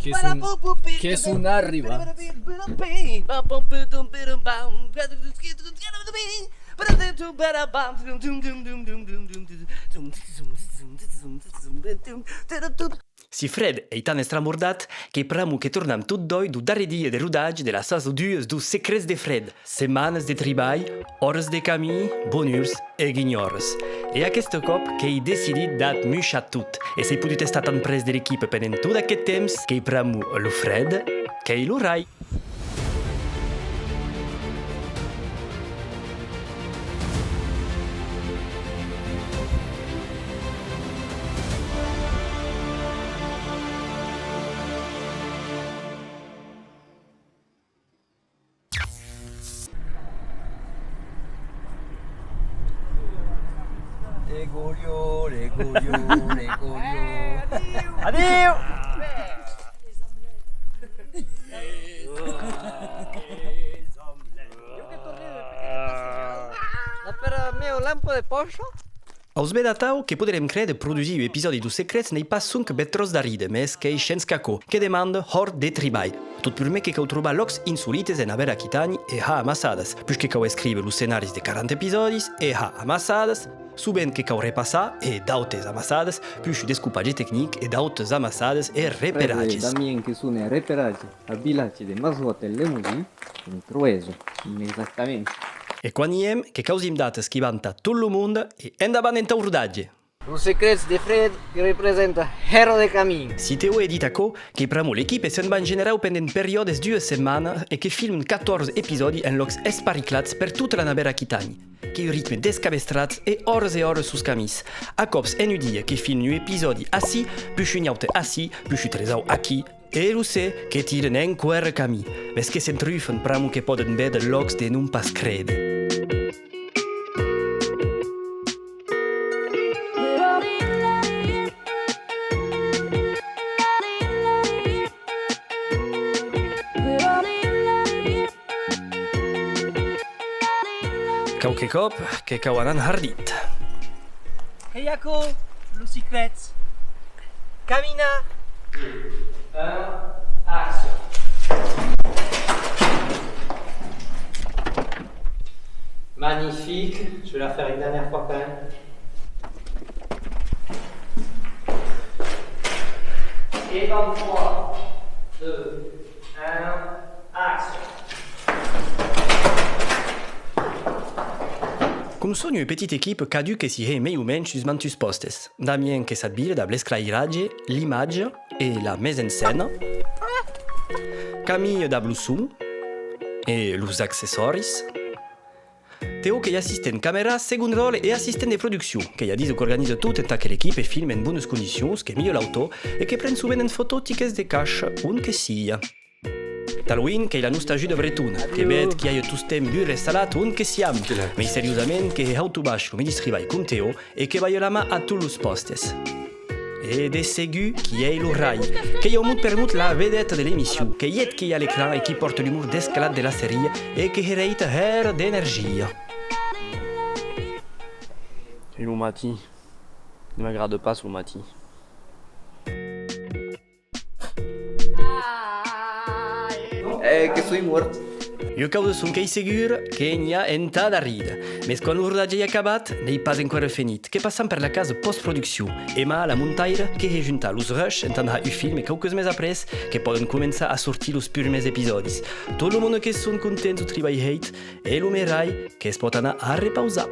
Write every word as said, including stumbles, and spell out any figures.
Que son, que son arribats. Si Fred ei tan estrambordat, qu'ei pr'amor que tornam tot dòi deu darrèr dia de rodatge deu darrèr dia de rodatge de la sason dus deus Secrets de Fred. Setmanas de tribalh, oras de camin, bonurs e guinhòras. E aqueste còp qu'ei decidit d'at muishar tot. E s'ei podut estar tan près de l'equipa pendent tot aqueth temps, qu'ei pr'amor lo Fred, qu'ei lo rai. Legolio, legolio, legolio. Adiu! La per meu lampa de pòcha. Aus bèth atau que poderem créder produsir un episòdi deus Secrets n'ei pas sonque bèth tròç d'arrida, mès qu'ei shens qu'aquò, que demanda hòrt de tribalh. Tot purmèr que cau trobar lòcs insolites en Navèra Aquitània e har amassadas, puish que cau escríver los scenaris de quaranta episòdis e har amassadas, sovent que cau repassar e d'autes amassadas, puish un descopatge tecnic e d'autes amassadas e reperatges. Frede e Damien que son en reperatge. Al vilatge de Masòt en Lemosin, en Croèsa, exactament. E quan i èm, que causim d'ates qui van tà tot lo monde e endavant entau rodatge! Los Secrets de Fred que representa Hèra de Camin. Si Teo ei dit aquò, qu'ei pr'amor l'equipa se'n va en generau pendent periòdes d'ua setmana e que filman catòrze episòdi en lòcs esparriclats per tota la Navèra Aquitània. Qu'ei un ritme descabestrat e oras e oras sus camins. A còps en un dia que filman un episòdi ací, puish un aute ací, puish un tresau aquí, e lo ser que tiran enqüèra camin, mès que se'n trufan pr'amor que pòden véder lòcs de non pas créder. Quauque còp que cau anar hardit. Qu'ei aquò, los Secrets. Camina! Un, action. Magnifique, je vais la faire une dernière fois quand même. Et dans trois, deux, un, action. Com son ua petita equipa, cadun que s'i hè mei o mensh sus mantuns pòstes. Damien que s'at vira dab l'esclairatge, l'imatge e la mise en scène. Camille dab lo son e los accessòris. Teo qu'ei assistent camèra, segond ròtle e assistent de produccion, qu'ei a díser qu'organiza tot entà que l'equipa filme en bonas condicions, que milha l'auto e que pren sovent en fotò tiquets de cash, on que sia. Talouin qu'ei la nosta ajuda bretona, que ved qu'i a tostemps burre e salat on que siam, mei seriosament que hè haut o baish lo medish tribalh com Teo e que balha la man a tots los pòstes. E de segur qui ei lo rai, qu'ei au mot per mot la vedeta de l'emission, qu'ei eth qui ei a l'ecran e qui pòrta l'umor descalat de la seria e que hereita hèra d'energia. E lo matin, ne m'agrada pas lo matin. Eh, que soi mòrt. Ua causa sonque ei segura, que n'i a entà darrida. Mès quan lo rodatge ei acabat, n'ei pas enqüèra fenit, que passam per la casa postproduccion. Emma, la montaira, que hè juntar los rushs entà har un filme e quauques mes après, que pòden començar a sortir los purmèrs episòdis. Tot lo monde que son contents deu tribalh hèit, e lo me rai, que's pòt anar a repausar.